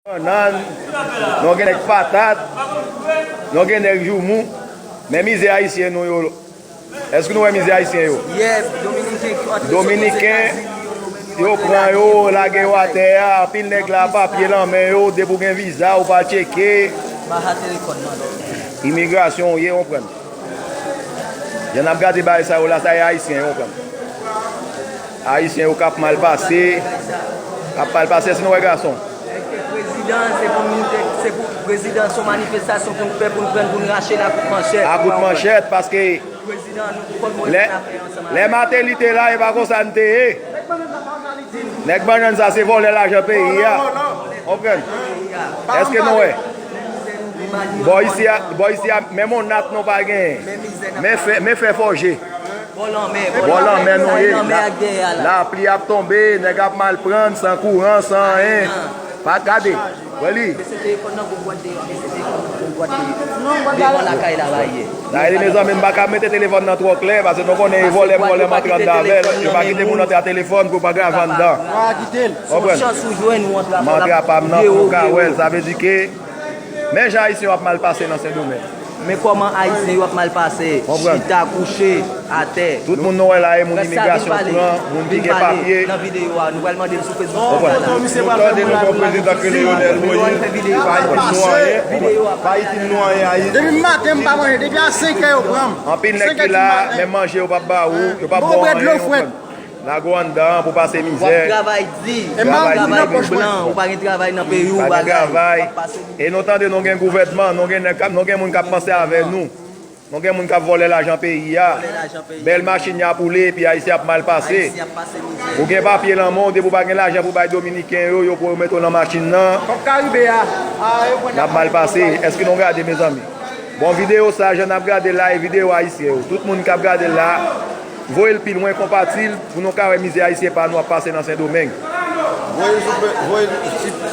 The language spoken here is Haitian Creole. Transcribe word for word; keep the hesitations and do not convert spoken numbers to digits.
Bannann, nou gen nèg patat, nou gen nèg joumou. Men mizè ayisyen nou yo. Èske nou wè mizè ayisyen yo? Yes, Dominiken ki antre soti Dominiken, Ozetazini yo, yo pran yo, lage yo atè a, anpil nèg la, papye nan men yo, depi w gen viza, ou pa tcheke. Baha telefòn nan. Imigrasyon, ou ye, konprann. Jan n ap gade bagay sa yo la, sa e ayisyen yo, konprann. Ayisyen yo k ap mal pase, k ap mal pase, èske nou wè gason? Èske prezidan, se pou nou te, se pou prezidan, se yon manifestasyon pou n fè, pou n pran, pou n rache l a kout manchèt. A kout manchèt, paske Prezidan, nou fòk nou lè, lè Mateli te la, e pa konsa n te ye. Nèg bannann sa se vòlè lajan peyi a. Konprann? Èske nou wè? Bò isi a, bò isi a, menm yon nat nou pa genyen. Men fè, men fè fòje. Bò lanmè nou ye. La, lapli ap tonbe, nèg ap mal pran, san kouran, san anyen. Pa gade. Wè li. Mete telefòn nan gwo bwat deyò, mete telefòn nan gwo bwat deyò. Devan lakay la, ba ye. Dayè, mezanmi, m pa ka mete telefòn nan twò klè, paske nou konnen e vòlè, vòlè m antre anndan avè l. Yo pa kite moun antre a telefòn pou pa grave anndan. Konprann? M antre a pa m nan pou nou ka wè l. Sa vle di ke, men jan ayisyen yo ap mal pase nan Sendomeng. Men kòman ayisyen yo ap mal pase, chita, kouche, atè. Tout moun nou wè la, e moun imigrasyon pran, moun ki gen papye. Nan videyo a, nou pral mande l sou Facebook. Konprann? Nou tande nou gen yon prezidan k rele Jovenel Moïse, pa itil nou anyen, pa itil nou anyen, Ayiti. Depi maten m pa manje, depi a senk è yo pran m. Anpil nèg ki la, menm manje yo p ap ba ou, yo p ap ba w anyen, konprann? Lage w anndan pou pase mizè. W ap travay di. E m ap di nan pòch mwen. Ou pa gen travay nan peyi w, bagay. Pa gen travay. E nou tande nou gen gouvènman, nou gen nèg k ap, nou gen moun k ap panse avè nou. Nou gen moun k ap vòlè lajan peyi a. Bèl machin y ap woule, epi ayisyen ap mal pase. Ou gen papye nan men w, depi w pa gen lajan pou bay dominiken yo, yo pwomèt w nan machin nan. Kòb Karibe a. N ap mal pase. Èske nou gade, mezanmi? Bon, videyo sa, jan n ap gade l la, e videyo ayisyen yo. Tout moun k ap gade l la, voye l pi lwen, konpati l, pou nou ka wè mizè ayisyen pa nou ap pase nan Sendomeng. Voye l sou, voye l sou